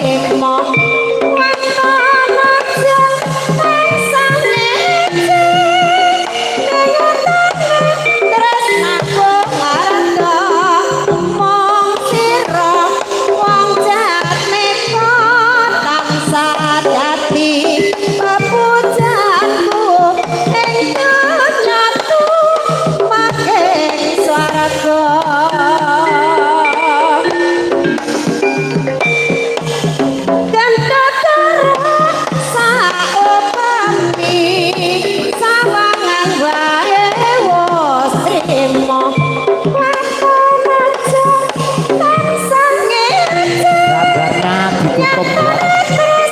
Trimo waton aja tansah ngece. Tresnaku ngarda mung sira wong jatmika tansah dadi pepujanku ing donya tumaking swarga. Gentutara saupami sawangan wae wis trima waton aja tansah ngece. Kabarnya ditutup ya.